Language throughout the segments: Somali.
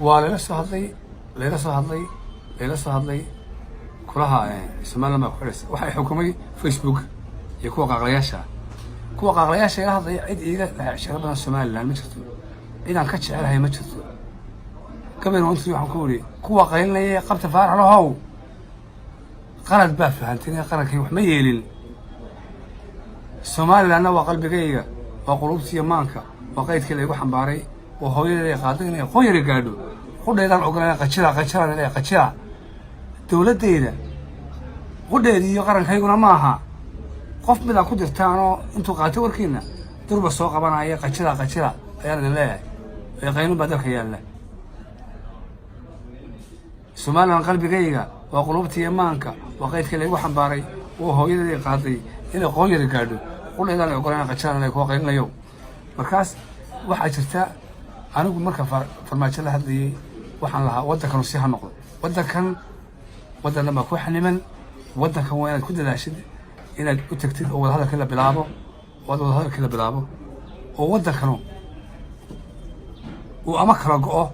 Waa layla soo hadlay, layla soo hadlay, layla soo hadlay. Kulaha Somaliland baa ku xidhaysa. Waxay xukumay Facebook iyo kuwa qaaqlayaasha, kuwa qaaqlayaasha ila hadlaya. Cid iiga shaqo badan Somaliland ma jirto, cid aan ka jecelahay ma jirto. Gabayna intii waxaan ku iri kuwa qaylinaya: "Qabta Faarax lahow, qalad baa fahanteen, qarankay wax ma yeelin. Somalilandna waa qalbigayga, waa qulubtiiyo maanka, waa qaydkii laygu xambaaray, waa hooyadeeda qaaday inay qoon yara gaadho. Qudheedaan ogolaan qajila qajilaan leeyahay, qajila dowladdayda qudheedi iyo qarankayguna ma aha qof midaa ku dirtaanoo intuu qaato warkiina durba soo qabanaya. Qajila qajila ayaan idin leeyahay, ee qaynun baa dalka yaalla. Somaliland qalbigayga waa qulubtiiyo maanka, waa qaydkii laygu xambaaray, waa hooyadeedii qaaday inay qoon yara gaadho, qudheedaan ogolaan qajilaan leeyahay, kuwa qaylinayo." Markaas waxaa jirta, anigu marka Farmaajo la hadlayay waxaan lahaa: waddankanu si ha noqdo, waddankan waddan dhan baa ku xaniman. Waddankan waa inaad ku dadaashid inaad u tagtid oo wadahadalkii la bilaabo, oo aad wadahadalkii la bilaabo, oo waddankanu uu ama kala go'o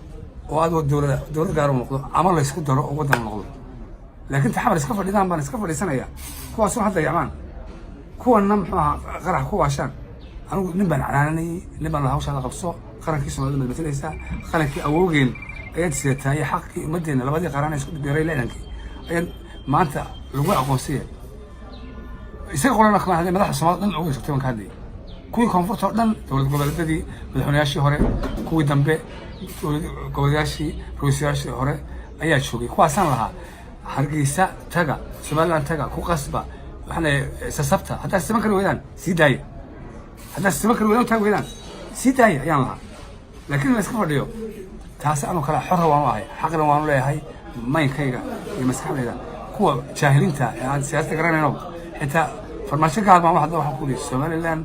oo aad dowlad dowlad gaar u noqdo, ama laysku daro oo waddan noqdo. Laakiin taxamar iska fadhidaan baan iska fadhiisanaya, kuwaasuna hadda yacmaan, kuwanna muxuu ahaa qarax ku waashaan. Anigu nin baan canaananayay, nin baan la hawshaada qabso. Qarankii Soomaalida maad matalaysaa, qarankii awowgeen ayaad sidataa iyo xaqii ummaddeena, labadii qaran ee isku biiray 60-kii ayaad maanta lagu aqoonsaya. Isaga qolana kama hadlay, madaxda Soomaalida dhan uga joogtay baan ka hadlayay, kuwii koonfurta oo dhan, dowlad goboleedyadii, madaxweynayaashii hore, kuwii dambe, dowlad goboleyaashii, ra-iisayaashii hore ayaa joogay. Kuwaasaan lahaa: Hargeysa taga, Somaliland taga, ku qasba. Waxaan leeyahay sasabta, haddaad siman kari weydaan sii daaya, haddaad siman kari weydaan, taag weydaan sii daaya ayaan lahaa. Laakiin in la iska fadhiyo taasi anu kale xorra waanu ahay, xaqna waanu leeyahay maynkayga iyo maskaxdayda. Kuwa jaahiliinta ee aan siyaasadda garanayno, xitaa Farmaajo gaal baan hadda waxaan ku leeyahay: Somaliland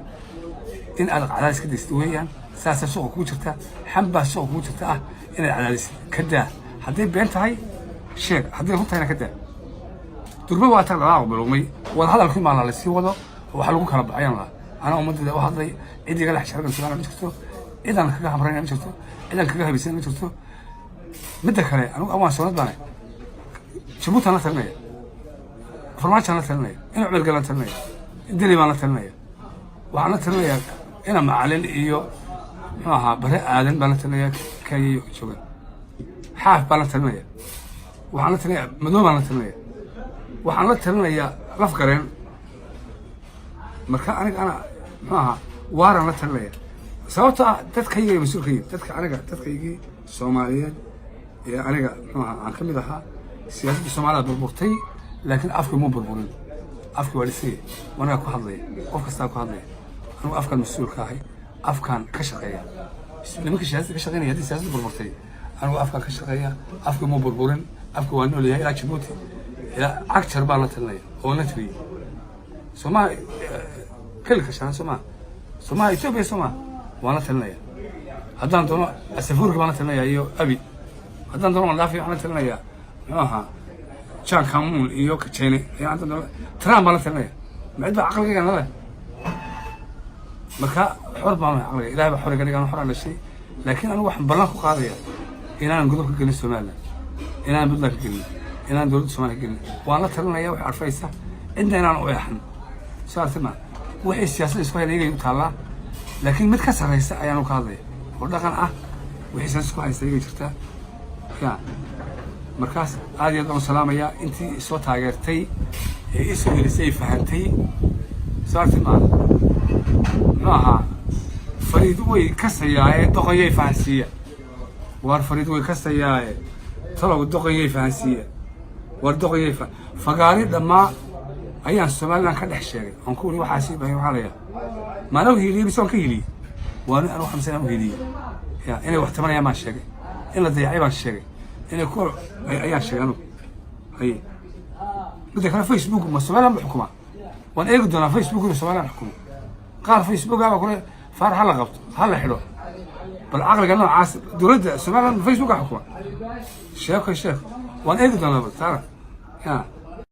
in aad cadaadis ka daysid weeyaan. Saasaa suuqa kugu jirta, xan baa suuqa kugu jirta ah inaad cadaadis ka daa. Hadday been tahay sheeg, hadday run tahayna ka daa. Durba waa tag dhaqaaq bilowmay, wada hadalkii maa la sii wado oo waxa lagu kala baxayaan lahaa. Anaa ummaddeeda u hadlay, cid iga lex shargan Somaliland ma jirto, cidaan kaga hamraynaya ma jirto, cidaan kaga habaysan ma jirto. Midda kale, anigu awaan soonad baanay. Jabuutaan la talinaya, Farmaajaan la talinaya, ina Cumar Galaan talinaya, Deli baan la talinaya, waxaan la talinayaa ina Macalin iyo muxuu ahaa Bare Aadan baan la talinaya, Kenya jooga. Xaaf baan la talinaya, waxaan la talinaya Madow baan la talinaya, waxaan la talinayaa Laf Gareen. Marka aniga ana muxuu ahaa waaraan la talinaya, sababto ah dadkayga mas-uulkayga, dadka aniga dadkaygii Soomaaliyeed ee aniga muxuu ahaa aan ka mid ahaa. Siyaasadda Soomaalida burburtay, laakiin afkii muu burburin, afkii waa dhisaya. Wanaga ku hadlaya, qof kastaa ku hadlaya. Anigu afkaan mas-uulka ahay, afkaan ka shaqeeya. Nimanka siyaasadda ka shaqeynaya, haddii siyaasadda burburtay, anigu afkaan ka shaqeeya. Afkii muu burburin, afkii waa nool yahay. Ilaa Jabuuti ilaa Cagjar baan la talinaya oo la tiriyey. Soomaa kelika shanaa, soomaa soomaa Etoobiya, soomaa waan la talinaya. Haddaan doono Asafuurka baan la talinaya iyo Abi, haddaan doono waan dhaafi. Waxaan la talinayaa muxuu ahaa John Kamuun iyo Kajene ayaa, haddaan doono Trump baan la talinaya. Ma cid baa caqligayga nale? Marka xor baan lahay, caqliga Ilahay baa xor iga dhigan, xoraan dhashay. Laakiin anigu waxaan ballan ku qaadaya inaanan godob ka gelin Somaliland, inaanan Puntland ka gelin, inaanan dowladda Somaaliya ka gelin. Waan la talinaya wax adfaysa, cidna inaan u eexan. Soo arti ma wixii siyaasadda isku hayna iyagay u taallaa, laakiin mid ka sarraysa ayaanu ka hadlaya oo dhaqan ah. Wixii siyaasadda isku haysta iyagay jirtaa ya. Markaas aad iyo aad baan u salaamayaa intii isoo taageertay ee isoo helisay ay fahantay. Soo arti ma muxuu ahaa Fariid way kasayaaye, doqonyay fahansiiya. Waar Fariid way kasayaaye, talow doqonyay fahansiiya. Waar doqonyay fa fagaari dhammaa ayaan Somaliland ka dhex sheegay oon ku uri waxaasi bay. Waxaa layaa maana u hiiliyey mise waan ka hiiliyey? Waan anu xamsan u hiiliyey ya. Inay wax tabanayaan baan sheegay, in la dayacay baan sheegay, inay ku ayaan sheegay anugu. Haye, midda kale, Facebook ma Somaliland ba xukumaa? Waan eegi doonaa Facebook inuu Somaliland xukumo. Qaar Facebook aba kule Faar ha la qabto, ha la xidho. Bal caqliga noocaas, dowladda Somaliland Facebooka xukuma? Sheeko sheeko, waan eegi doonaa bal taana ya.